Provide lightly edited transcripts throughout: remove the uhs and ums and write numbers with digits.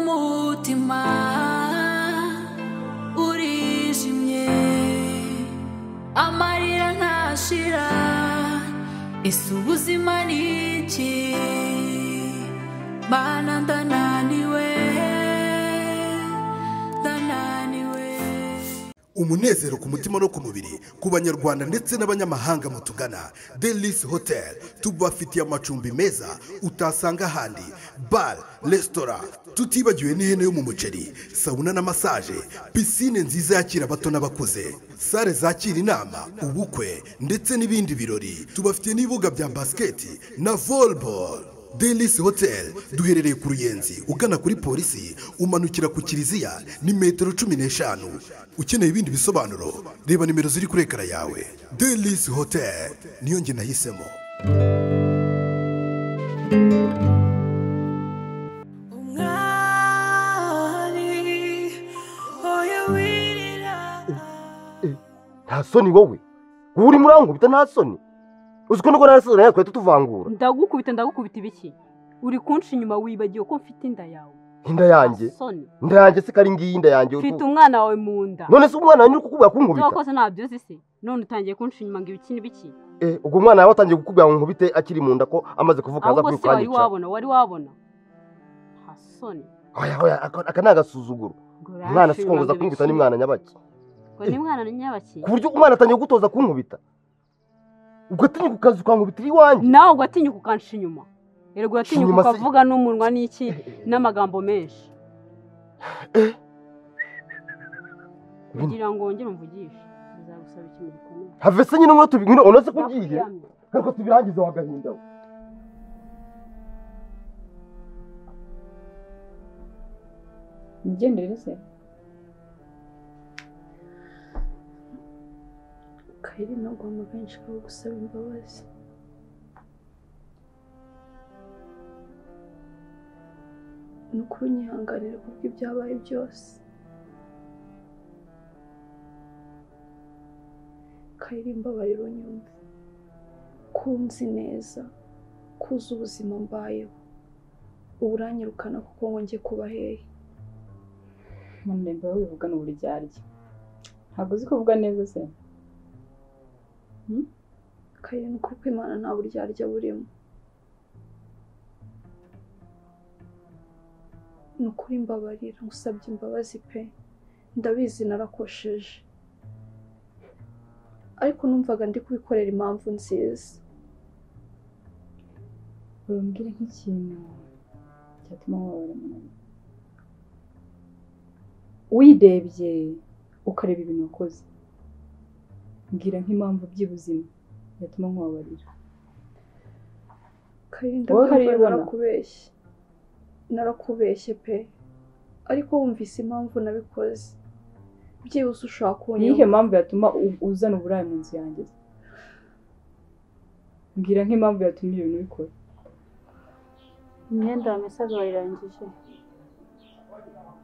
Umutima urijimye, amarira ntashira. Ese ubuzima ni iki? Mana ndananiwe, ndananiwe. Umunezero ku mutima no ku mubiri ku banyarwanda ndetse n'abanyamahanga mutugana Delis Hotel, tubafitiye amacumbi meza utasanga ahandi, bar, restaurant, tutibagiwe n'ihene yo mu muceri, sauna na massage, piscine nziza yakira abato n'abakuze, sale zakira inama, ubukwe ndetse n'ibindi birori. Tubafitiye n'ibibuga bya basket na volleyball. Delis Hotel duherereye ku Ruyenzi, ugana kuri polisi, umanukira ku kiliziya ni metero 15. Ukeneye ibindi bisobanuro reba nimero ziri kuri ekara yawe. Delis Hotel niyo nge nahisemo. Umwari oya wirira. Nta soni wowe uri murankubita, nta soni. Uzi ko nuko narasezeranye nawe twahita tuvangura. Ndagukubita, ndagukubita ibiki? Uri kunca inyuma, wibagiwe ko mfite inda yawe. Inda yanjye? Soni. Inda yanjye se kari ngiyi inda yanjye? Mfite umwana wawe mu nda. None se umwana wanjye uri kukubwira kunkubita? Wakoze ntabyo uzi se? None utangiye kunca inyuma ngo ibiki n'ibiki? Ubwo umwana wawe atangiye kukubwira ngo nkubite akiri mu nda, ko amaze kuvuka aza Ahubwo se wari kwikanyica. wabona, wari wabona. Nta soni. Oya oya, aka ni agasuzuguro. Ngo Umwana uranca si inyuma kongoza ngo kunkubita, ni ibiki? mwana nyabaki. Ngo ni mwana nyabaki? Ku buryo umwana atangiye kugutoza kunkubita. Ugatinyuka ukaza ukankubitira iwanjye. Nawe ugatinyuka ukanca inyuma. Erega uratinyuka Inyuma se- ukavuga n'umunwa n'iki n'amagambo menshi. Kugira ngo wongere umvugishe bizagusaba ikintu gikomeye. Have se nyine ngo tubigwino unoze ko ugiye. Ndakwiyamye. Ntabwo tubirangiza wagahinda we. Imigendere se? Kayiri, naguhamagaye nshaka gusaba imbabazi. Ni ukuri unyihanganire kubw'ibyabaye byose. Kayiri, mbabarira unyumve. Kunzi neza, kuzi ubuzima mbayeho. Ubu uranyirukana kuko ngo njye kuba hehe? Murembe wivugana uburyarya. Ntabwo uzi kuvuga neza se? Kayiri, ni ukuri kw'Imana nta buryarya burimo. Ni ukuri mbabarira, ngusabye imbabazi pe. Ndabizi narakosheje. Ariko numvaga ndi kubikorera impamvu nziza. Urumbwire nk'ikintu cyatuma wababara umuntu. Wirebye ukareba ibintu wakoze. Mbwira nk'impamvu by'ubuzima yatuma nkubabarira. Kayiri, Wowe ndabyumva haribona? narakubeshye. Narakubeshye pe. Ariko wumvise impamvu nabikoze. Byibuze ushaka Ni iyihe kunyumva. mpamvu yatuma uzana uburaya mu nzu yanjye? Mbwira nk'impamvu yatuma ibyo bintu ubikora. Imyenda wamesaga wayirangije?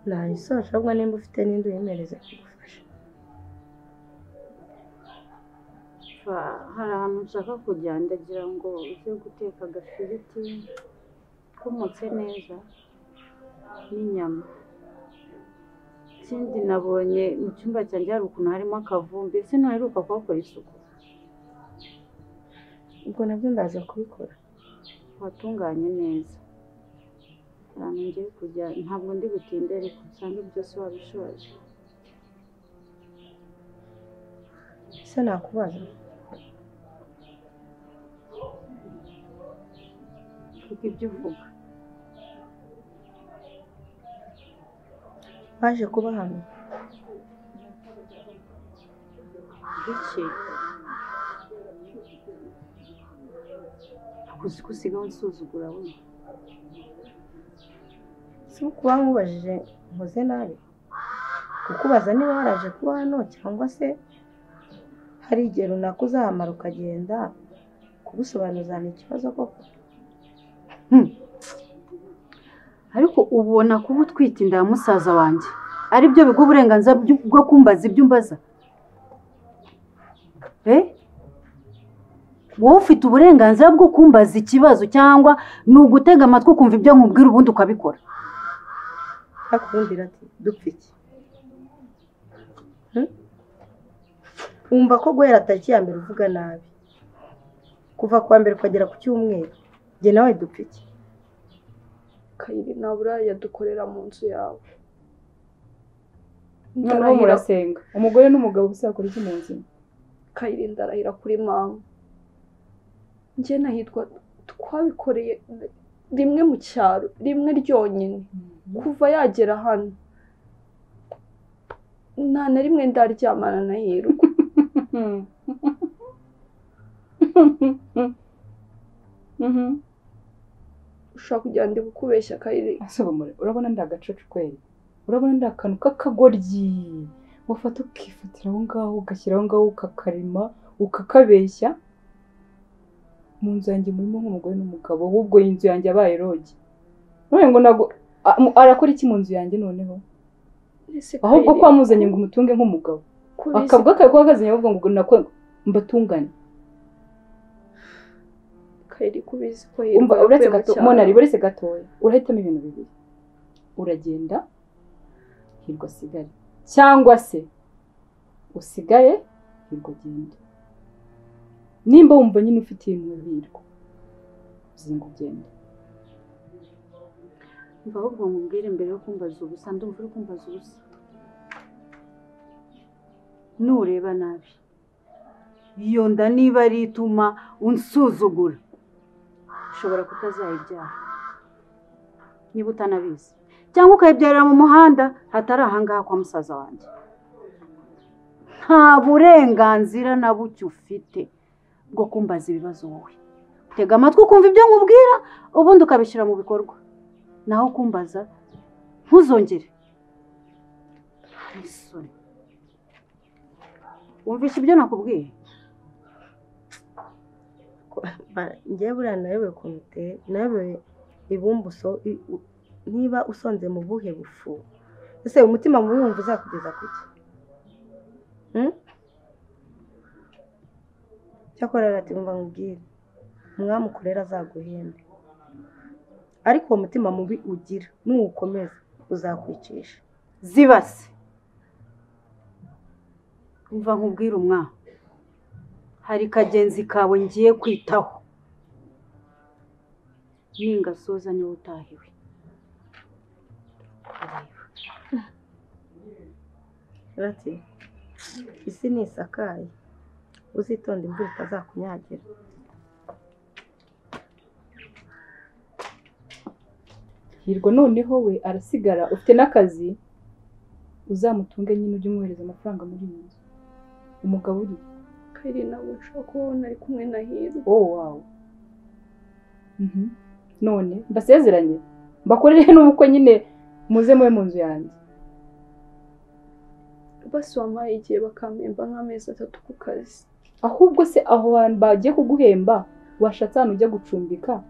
Nayisoje, ahubwo nimba ufite n'indi uyemereze kugufasha. Hari ahantu nshaka kujya, ndagira ngo uze guteka agafiriti kumutse neza n'inyama. Ikindi nabonye mu cyumba cyanjye hari ukuntu harimo akavumbi, ese ntuheruka kuhakora isuku? Ubwo nabyo ndaza kubikora. Watunganye neza. Ahantu ngiye kujya ntabwo ndi butinde, ariko usange byose wabishoje. Ese nakubaza? Vuga ibyo uvuga. Waje kuba hano? Biki? Uzi ko usigaye unsuzugura we? Si ukuba nkubajije nkoze nabi? Kukubaza niba waraje kuba hano cyangwa se hari igihe runaka uzahamara ukagenda, kugusobanuza ni ikibazo koko? Ariko ubona kuba utwite inda ya musaza wanjye ari byo biguha uburenganzira bwo kumbaza ibyo umbaza? Wowe ufite uburenganzira bwo kumbaza ikibazo cyangwa ni ugutega amatwi ukumva ibyo nkubwira ubundi ukabikora? Hakubundi ati dupfa iki? Wumva ko guhera tariki ya mbere uvuga nabi, kuva kuwa mbere ukagera ku cyumweru, njye nawe dupfa iki? Kayiri nabura yadukorera mu nzu yawe. Noneho murasenga umugore n'umugabo gusa bakora iki mu nzu? Kayiri ndarahira kuri mama, njye nahitwa twabikoreye rimwe mu cyaro, rimwe ryonyine. Kuva yagera hano nta na rimwe ndaryamana na Hirwa. Ushobora kugira ndi kukubeshya Kayiri. Urabona ndi agacucu kweri, urabona ndi akantu k'akagoryi wafata ukifatira aho ngaho ugashyira aho ngaho ukakarima ukakabeshya. Mu nzu yanjye murimo nk'umugore n'umugabo, ahubwo inzu yanjye yabaye rogi. None ngo nago arakora iki mu nzu yanjye noneho? Ahubwo ko wamuzanye ngo umutunge nk'umugabo, akabwa kawe kazanye ahubwo ngo nako mbatungane. Kayiri kubizi ko Hirwa uretse gato Monari, uretse gatoya urahitamo ibintu bibiri, uragenda Hirwa asigare cyangwa se usigare Hirwa agende. Nimba wumva nyine ufite ibintu Hirwa uzinga ugende. Mva ahubwo nkubwire mbere yo kumbaza ubusa, ndumva uri kumbaza ubusa. Nureba nabi iyo nda niba ari ituma unsuzugura, ushobora kutazayibyara niba utanabizi, cyangwa ukayibyarira mu muhanda hatari ahangaha kwa musaza wanjye. Nta burenganzira na buke ufite bwo kumbaza ibibazo wowe. Tega amatwi ukumva ibyo nkubwira, ubundi ukabishyira mu bikorwa. Naho kumbaza ntuzongere. Wumvishe ibyo nakubwiye? Njyewe buriya nayobewe ukuntu uteye, nayobewe ibumbuso niba usonze mu buhe bufu. Ese umutima mubi wumva uzakugeza kuki? Cyakora ati umva nkubwire, umwami ukorera azaguhembe, ariko uwo mutima mubi ugira nuwukomeza uzakwicisha. Zibase. Umva nkubwire umwa, hari kagenzi kawe ngiye kwitaho, ningasoza niwe utahiwe. Ati isi nisakaye, uzitonde imvura itazakunyagira. Hirwa noneho we arasigara ufite n'akazi, uzamutunge nyine ujye umwohereza amafaranga muri iyi nzu. Umugabo uri Kayiri ntabwo nshobora kubona ari kumwe na Hirwa. Oh wow. None mbasezeranye mbakorere n'ubukwe nyine muze mube mu nzu yanjye. Basi wampaye igihe bakampemba nk'amezi 3 ku kazi. Ahubwo se aho hantu bagiye kuguhemba washatse ahantu ujya gucumbika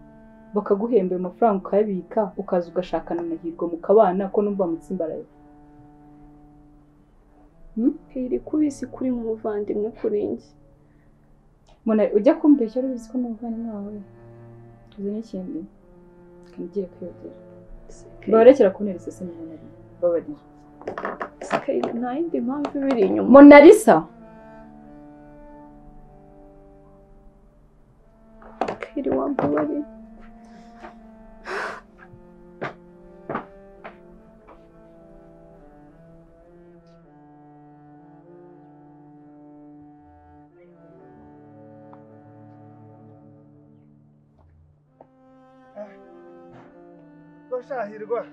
bakaguhemba ayo mafaranga ukayabika ukaza ugashakana na Hirwa mukabana, ko numva mutsimbaraye. Kayiri kubizi kuri nk'umuvandimwe kuri njye. Mona ujya kumbeshya ubizi ko n'umuvandimwe wawe. Uzi n'ikindi kangiye kwiyogera. Barekera kuntera isesemi Monari, babarira. Kayiri nta yindi mpamvu ibiri inyuma. Monalisa. Kayiri wambabariye. Hirwa.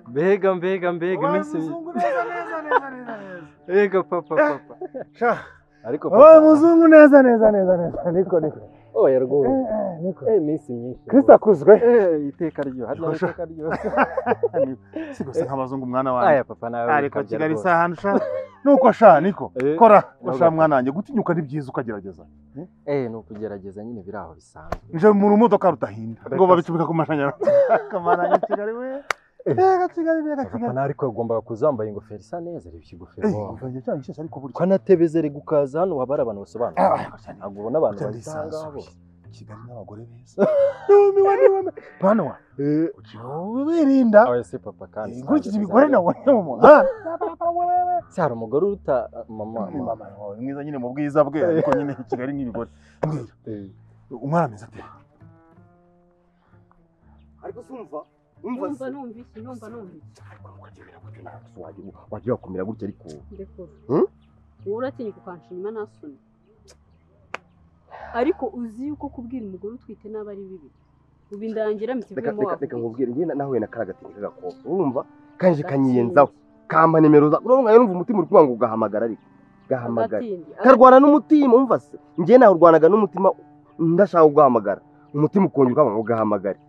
Mbega mbega mbega iminsi muzungu neza neza neza neza neza. Mbega papa papa. Sha. Ariko papa. Oh muzungu neza neza neza neza niko niko. Oya rwose. Niko. Iminsi myinshi. Kristo akuzwe. Iteka ryo. Hano iteka ryo. Si gusa nk'abazungu mwana wanjye. Aya papa nawe. Ariko Kigali sahanu sha. Nuko sha niko. Kora sha mwana wanjye gutinyuka ni byiza ukagerageza. Ni ukugerageza nyine biraho bisanzwe. Nje mu modoka rutahinda. Ngo babicubika ku mashanyarazi. Kamana Kigali we. Kigali Kigali. Papa nawe ariko ugomba kuzambaye ingofero isa neza reba ikigofero. Ingofero cyane gishashe ariko burya. Ko anatebeze rega ukaza hano wabara abantu basobanura. Ntabwo ubona abantu basanga bose. Kigali n'abagore beza. Numiwe numiwe. Mwana wa wirinda. Oya se papa kandi inkurikiza ibigore nawe mu muhanda. Se hari umugore uruta mama? Ni mama wawe mwiza nyine mu bwiza bwe, ariko nyine i Kigali nk'ibigore. Mbwira umwana ameze ate? Ariko sumva Numva numva iki, numva numva iki. Wagira wakomera gutya ariko. Ndekura. Wowe uratinyuka ukanshima nta soni. Ariko uzi yuko kubwira umugore utwite nabi ari bibi. Ubu indangira mtivemo wawe. Reka nkubwire njye nahuye na karagatinda kagakobwa. Urumva kanje kanyiyenzaho. Kampa nimero za. Urumva numva umutima uri kwanga ugahamagara ariko. Gahamagara. Karwana n'umutima umva se. Njye nawe urwanaga n'umutima ndashaka kugahamagara. Umutima ukongera ukanga ugahamagara.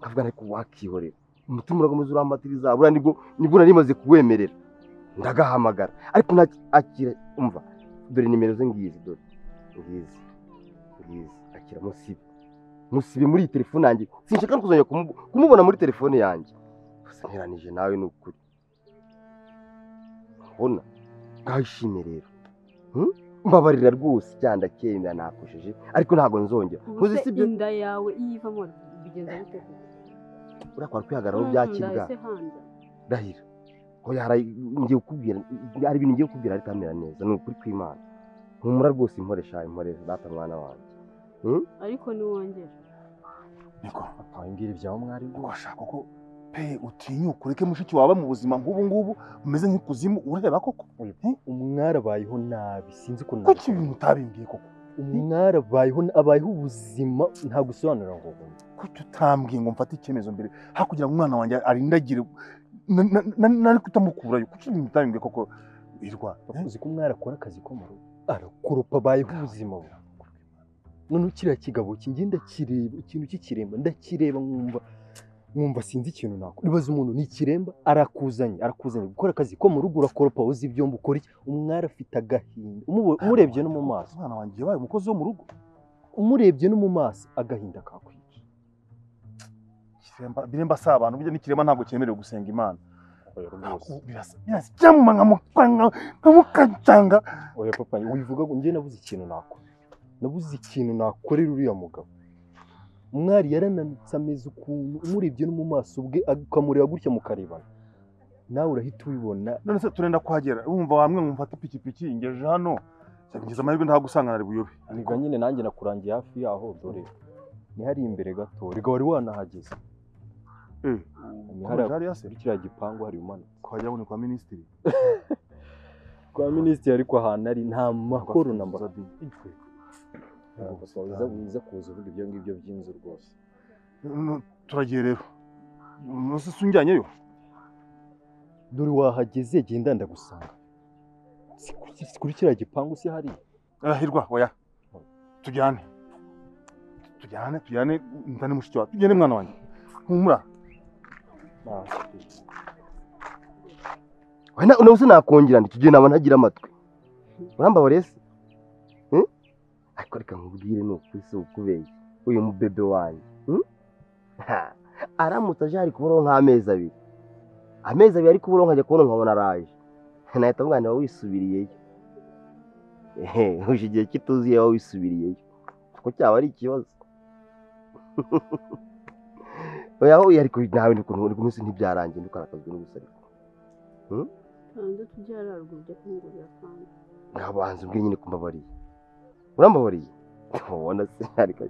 Kavuga ariko wakihorera. Umutima urakomeza urambatiriza. Buriya nibwo nari maze kuwemerera. Ndagahamagara. Ariko akira umva. Dore nimero ze ngizi dore. Ngizi. Ngizi. Akira musibe. Musibe muri telefone yanjye. Sinshaka kuzongera kumubona muri telefone yanjye. Gusa nteranije nawe nukuri. Ubona ngashime rero. Mbabarira rwose cyanda cyenda nakosheje ariko ntago nzongera. Nkuzi sibyo inda yawe iyivamo bigenza bite koko? Urakwara kwihagararaho byakibwa. Ndahira. Ko yara ngiye kukubwira ari ibintu ngiye kukubwira ariko amera neza ni ukuri kw'Imana. Humura rwose imporesha imporesha data mwana wanjye. Ariko ni wongera. Niko papa ngira ibyaho mwari washaka koko pe utinyuka ureke mushiki wawe mu buzima nk'ubu ngubu umeze nk'ikuzimu ureba koko. Umwara abayeho nabi sinzi ukuntu. Kuki ibintu utabimbwiye koko? Umwara abayeho abayeho ubuzima nta gusobanura ngo kuki utambwiye ngo mfate icyemezo mbere hakugira ngo umwana wanjye arindagire nari kutamukurayo. Kuki ibintu utabimbwiye koko irwa? Uzi ko umwara akora akazi ko mu rugo arakoropa abayeho ubuzima bwe. None kiriya kigabo kingenda kireba ikintu cy'ikiremba ndakireba nkumva sinzi ikintu nakora. Ibaze umuntu ni ikiremba arakuzanye gukora akazi ko mu rugo urakoropa uzi ibyombo ukora iki. Umwara afite agahinda umurebye no mu maso. Umwana wanjye yabaye umukozi wo mu rugo. Umurebye no mu maso agahinda kakwica. Kiremba biremba si abantu burya n'ikiremba ntabwo cyemerewe gusenga Imana. Nkamukacanga. Oya papa wivuga ngo njye nabuze ikintu nakora. Nabuze ikintu nakorera uriya mugabo. Umwari yarananutse ameze ukuntu umurebye no mu maso ubwe ukamureba gutya mukarebana nawe urahita ubibona. None se turenda kuhagera urumva wamwe ngumfata ipikipiki ngeje hano ngize amahirwe ntagusanga nari buyobe. Niga nyine nanjye nakurangiye hafi yaho dore ni hari imbere gato riga wari wanahageze. Ni hari kiriya gipangu hari umanutse kwajya ngo ni kwa minisitiri. Kwa minisitiri ariko ahantu ari nta makuru namba. Uza kuza uvuga ibyo ngibyo by'inzu rwose. Turagiye rero. Nose sunjyanyeyo. Dore wahageze genda ndagusanga. Kuri kiriya gipangu si hari. Arahirwa oya. Tujyane. Tujyane ntane mushiki wawe. Tujyane mwana wanjye. Humura. Wena unawuze nakongera ndi tujye naba ntagira amatwi. Urambabariye se? Ariko reka nkubwire ni ukuri si ukubeshya uyu mubebe wanjye aramutse aje hari kuburaho nk'amezi abiri ari kuburaho nkajya kubona nkabona araje nahita mvuga nti wisubiriyeyo uje igihe kituzuye wowe wisubiriyeyo kuko cyaba ari ikibazo. Oya oya ariko nawe ni ku minsi ntibyarangiye ntukarakazwe n'ubusa ariko hanze tujya haruguru ujya kumugurira fanta. Ngabanza umbwire nyine kumbabariye. Urambabariye? Ubona se ariko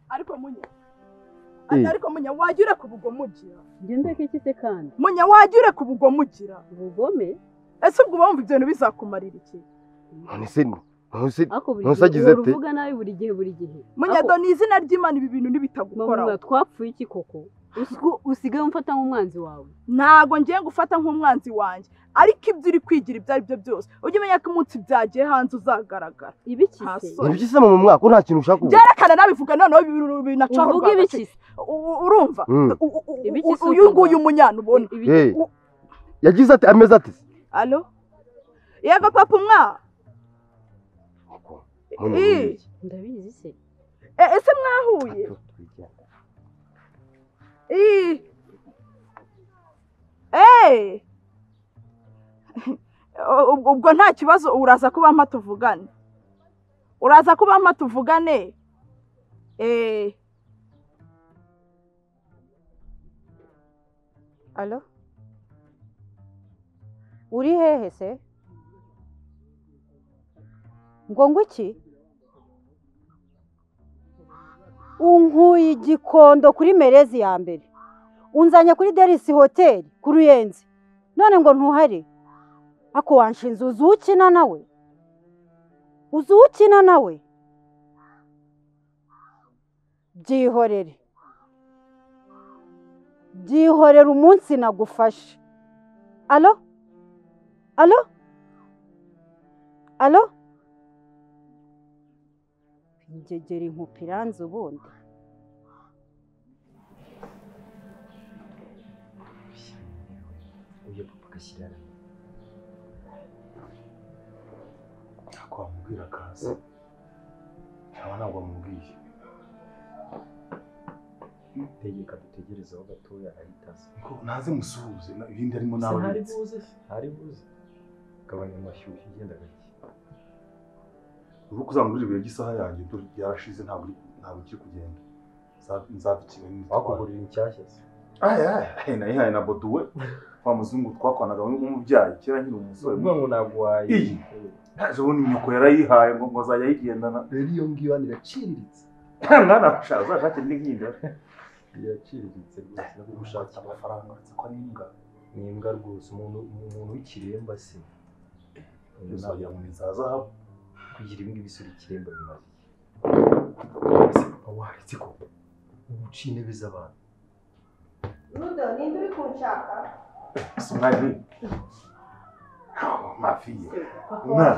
ariko munya. Ariko munya wagira kubugomugira. Ngende iki se kandi? Munya wagira kubugomugira. Ubugome? Ese ubwo bumva ibyo bintu bizakumarira iki? None se ntusagize ate? Uvuga nabi buri gihe. Munya do ni izina ry'Imana ibi bintu nibitagukora. Mama twapfuye iki koko? Usigaye umfata nk'umwanzi wawe. Ntago ngiye gufata nk'umwanzi wanjye. Ariko ibyo uri kwigira ibyo ari byo byose ujye umenya ko umunsi byagiye hanze uzagaragara. Ibiki se? Ibiki se mu mwaka nta kintu ushaka kuvuga. Byerekana nabivuga noneho binacaho. Uvuga ibiki se? Urumva? Uyu nguyu munyana ubona. Yagize ati ameze ati. Allo? Yego papa umwa. Ndabizi se. Ese mwahuye? Ubwo nta kibazo uraza kuba mpa tuvugane. Uraza kuba mpa tuvugane. Alo? Uri hehe se? Ngo ngwiki? Unkuye Igikondo kuri Merezi ya mbere. Unzanye kuri Delisi Hotel ku Ruyenzi. None ngo ntuhari. Ako wanshinze uzi ukina nawe? Uzi ukina nawe? Byihorere. Byihorere umunsi nagufashe. Alo? Alo? Alo? Ingegera inkupiranze ubundi. Uyu papa agashyirara. Ntabwo wamubwira akaza. Cyangwa ntabwo wamubwiye. Tegeka dutegerezeho gatoya arahita aza. Naze musuhuze ibindi arimo nawe. Ntari buze. Ntari buze. Gabanya amashyushyu ugenda gake. Ubu kuzamurira ibihe by'isaha yanjye yarashize ntabwo ikiri kugenda. Nzava i Kigali. Wakugurira inshyashya se? Aya nayihaye na Boduwe wa muzungu twakwanaga w'umubyayi kera nkiri umusore. Uvuga ngo ntabwo wayi. Iyi. Ejo bundi nyoko yarayihaye ngo azajya ayigendana. Rero iyo ngiyo hano iraciriritse. Mwana uzashake indi nk'iyo. Iraciriritse rwose. No kugushakira amafaranga uretse ko ari imbwa. Ni imbwa rwose umuntu w'ikiremba se. Uzajya mu nzara zahabu. Kugira ibi ngibi isura ikiremba bimaze iki? Papa waretse ko uca intebe z'abantu. Rudo, ninde uri kunshaka? Si umwari. Mafiye. Mwana.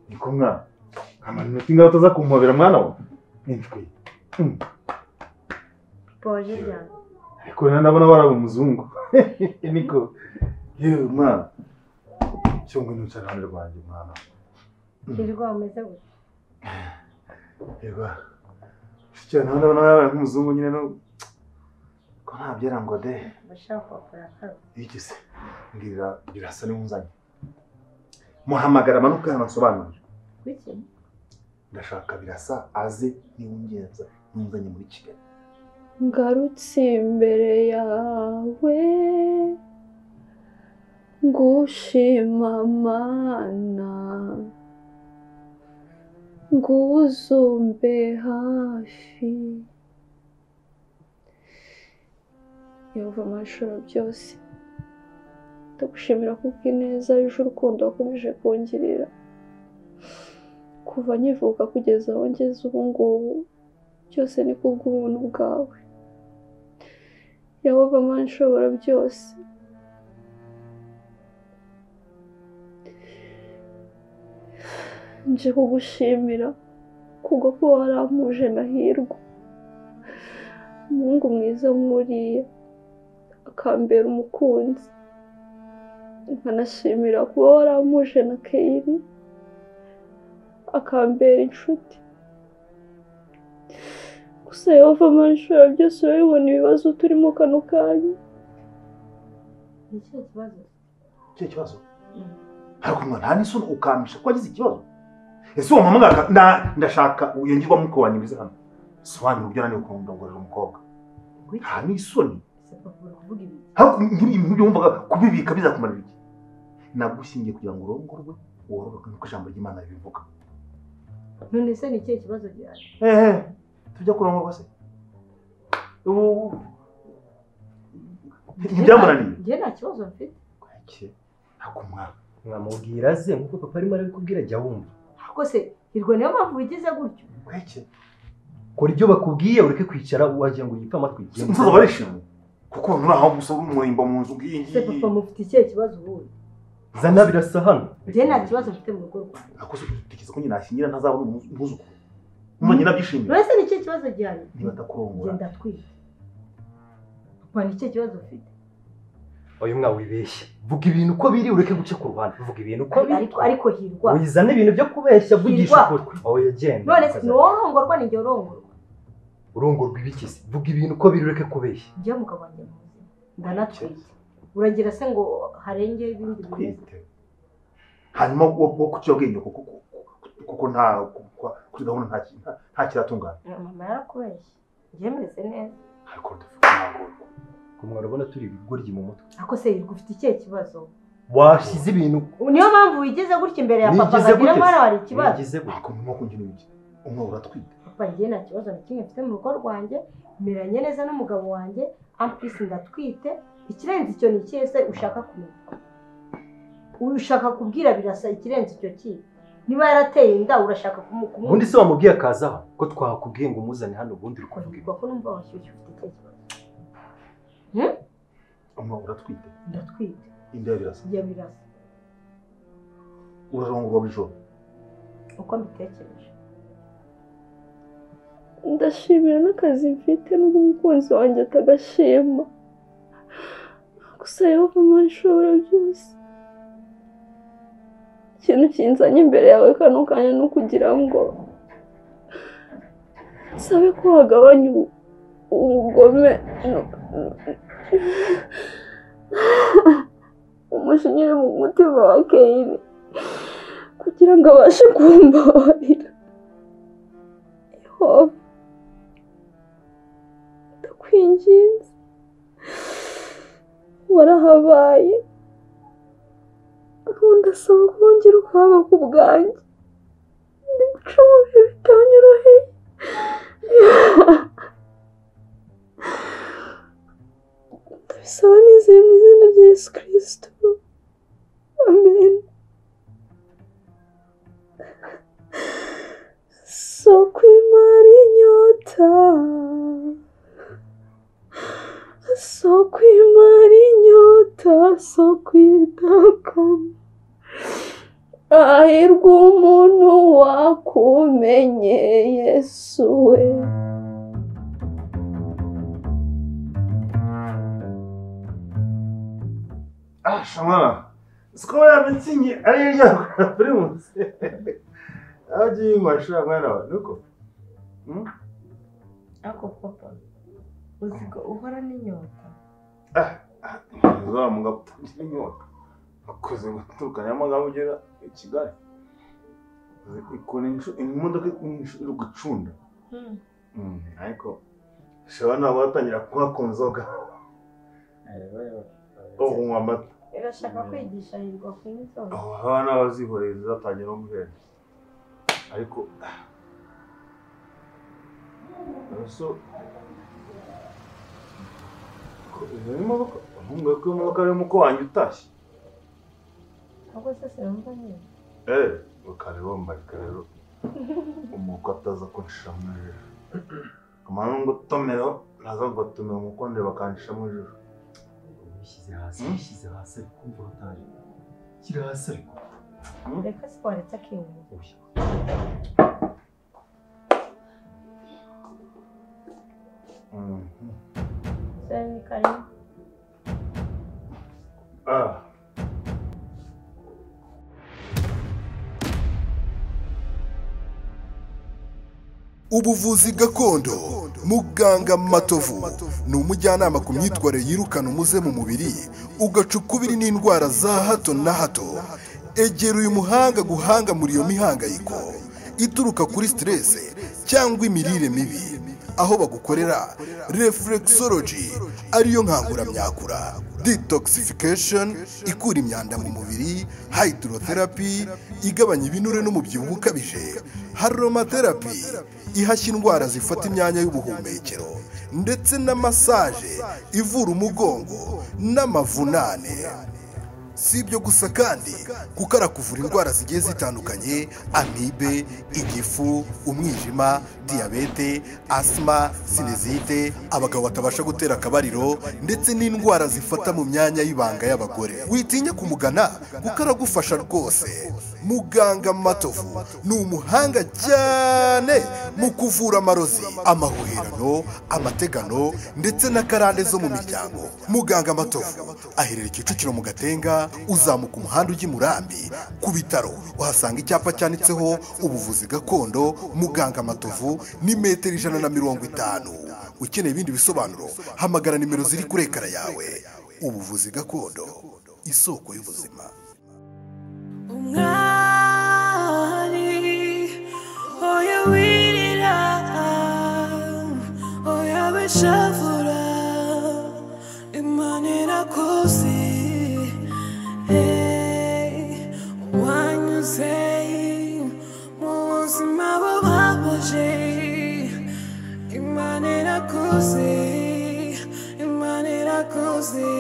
Niko mwana. Amanota ingaho utaza kumpobera mwana we. Nitwe. Papa waje ryari? Ariko ndabona warabe umuzungu. Niko. Yewe mwana. Cyo ngwino ucare iruhande rwanjye mwana. Hirwa umeze gute? Hirwa. Cyane ndabona warabaye nk'umuzungu nyine no ko ntabyera ngo de. Bashaka kwakora. Iki se? Mbwira birasa n'unzanye. Muhamagara amanuka hano nsobanurire. Kuki? Ndashaka birasa aze niwungenza nunzanye muri Kigali. Ngarutse imbere yawe ngushima Mana nguzumbe hafi. Yehova Mana byose ndagushimira kubw'ineza yuje urukundo wakomeje kungirira kuva nkivuka kugeza aho ngeze ubu ngubu, byose ni kubw'ubuntu bwawe. Yehova Mana ishobora byose, nje kugushimira kubwo ko warampuje na Hirwa, umuhungu mwiza nkuriya akambera umukunzi. Nkanashimira kuba warampuje na Keyiri akambera inshuti. Gusa Yehova Mana ishobora byose urabibona ibibazo turimo kano kanya. Ni ikihe kibazo? Ikihe kibazo? Ariko mwana nta n'isoni ukamisha ko wagize ikibazo. Ese uwo mama ndashaka yongirwa mukuru wanjye bize hano. Sobanura uburyo ananiwe kurondogorera umukobwa. Nta n'isoni. Nk'ibintu wumvaga kubibika bizakumarira iki? Nagushyingiye kugira ngo urongorwe wororoke nk'uko ijambo ry'Imana ribivuga. None se ni ikihe kibazo gihari? Tujya kurongorwa se? Ubu ntibyamunaniye? Njye nta kibazo mfite. Kweke ntabwo umwana mwamubwira ze nk'uko papa arimo arabikubwira jya wumva. Ariko se Hirwa niyo mpamvu wigize gutyo? Kweke kora ibyo bakubwiye ureke kwicara wagira ngo yipfe amatwi. Umusaza barishimye kuko muri aho gusa umurimbo mu nzu ngiyi. Se papa mufite ikihe kibazo ubundi? Zana birasa hano. Njye nta kibazo mfite mu rugo rwanjye. Ariko se utekereza ko nyina ashyingira ntazabona umwuzukuru? Umva nyina abyishimiye. None se ni ikihe kibazo gihari? Niba atakurongora. Njye ndatwite. Papa ni ikihe kibazo ufite? Oya mwa wibeshya. Vuga ibintu uko biri ureke guca ku ruhande. Vuga ibintu uko biri. Ariko Hirwa. Wizana ibintu byo kubeshya vugisha ukuri. Oya genda. None se ni wowe urongorwa ni njye urongorwa? Urongorwa ibiki se? Vuga ibintu uko biri ureke kubeshya. Njye mugabo wanjye muzima. Ndanatwite. Uragira se ngo harenge ibindi bimeze? Hanyuma wo kucyobwenge kuko nta kuri gahunda nta kiratungana. Mama yarakubeshye. Njye meze neza. Ariko dufite nagorwa. Kumwe urabona turi ibigoryi mu mutwe. Ako se Hirwa ufite ikihe kibazo? Washize ibintu. Niyo mpamvu wigize gutya imbere ya papa akagira ngo hano hari ikibazo. Nigize gute? Ako mwo kungira ibiki? Umwe uratwite. Papa njye nta kibazo na kimwe mfite mu rugo rwanjye, meranye neza n'umugabo wanjye, ampisi ndatwite. Ikirenze icyo ni ikihe se ushaka kumenya? Ushaka kubwira Birasa ikirenze icyo ki? Niba yarateye inda urashaka kumukuma. Ubundi se wamubwiye akaza aho ko twakubwiye ngo umuzane hano ubundi uri kuvuga ibi. Ko numva washyushye ufite ikihe kibazo? Umwe uratwite. Ndatwite. Inda ya Birasa. Ya Birasa. Urarongorwa bw'ijoro. Uko mbitekereje. Ndashimira n'akazi mfite n'ubwo umukunzi wanjye atagashima. Gusa Yehova Imana ishobora byose. Ikintu kinzanye imbere yawe kano kanya ni ukugira ngo nsabe ko wagabanya ubugome umujinya mu mutima wa Keyini kugira ngo abashe kumbabarira. Yehova ndakwinginze, warahabaye, ndasaba ko wongera ukahaba ku bwanjye. Ndi guca mu bihe bitanyoroheye. Ndabisaba nizeye mu izina rya Yesu Kristo, amen. Soko imara inyota, soko imara inyota, soko idakama. Hahirwa umuntu wakumenye Yesu we. Ah, shamana. Siko yamitsingi ari irya Primus. Agiye ngwasha mwana wa nuko. Ako papa. Uziko uhora n'inyota. Ah, uzamuga kutagira inyota. Akoze guturuka Nyamagabe ugera i Kigali. Ikora imodoka iri gucunda. Ariko shaba nabo batangira kunywa ku nzoga. O kunywa amata. Irashaka kwigisha Hirwa kunywa inzoga. Abana bazihoreye zatangira no guhera. Ariko so imodoka ntunga ko imodoka ari muko wanjye utashye. Ahubwo se sinumva nyine. Ukareba mbarika rero umuko ataza kunshira mu ijisho. Kamana ngo tomero naza ngo tomera umukonde bakanshira mu ijisho. Bishyize hasi, bishyize hasi ariko kumva utaje. Shyira hasi ariko. Reka se waretse akinga. Sani karibu. Ah. Ubuvuzi gakondo muganga Matovu ni umujyanama ku myitwarire yirukana umuze mu mubiri ugacukubiri n'indwara za hato na hato. Egera uyu muhanga guhanga muri iyo mihangayiko ituruka kuri stress cyangwa imirire mibi, aho bagukorera reflexology ariyo nkanguramyakura, detoxification ikura imyanda mu mubiri, hydrotherapy igabanya ibinure n'umubyibuho ukabije, aromatherapy ihashya indwara zifata imyanya y'ubuhumekero, ndetse na massage ivura umugongo n'amavunane. Si ibyo gusa kandi kuko arakuvura indwara zigiye zitandukanye: amibe, igifu, umwijima, diyabete, asima, sinezite, abagabo batabasha gutera akabariro, ndetse n'indwara zifata mu myanya y'ibanga y'abagore. Witinya kumugana kuko aragufasha rwose. Muganga Matovu ni umuhanga cyane mu kuvura amarozi, amahuherano, amategano ndetse n'akarande zo mu miryango. Muganga Matovu aherereye Kicukiro mu Gatenga, uzamuka umuhanda ujya i Murambi ku bitaro uhasanga icyapa cyanditseho ubuvuzi gakondo Muganga Matovu, ni metero 150. Ukeneye ibindi bisobanuro hamagara nimero ziri kuri ekara yawe. Ubuvuzi gakondo, isoko y'ubuzima. Umwari oya wirira oya beshavura irakuzi. Hey, wanyuze mu buzima bubabaje. Imana irakuzi, Imana irakuzi.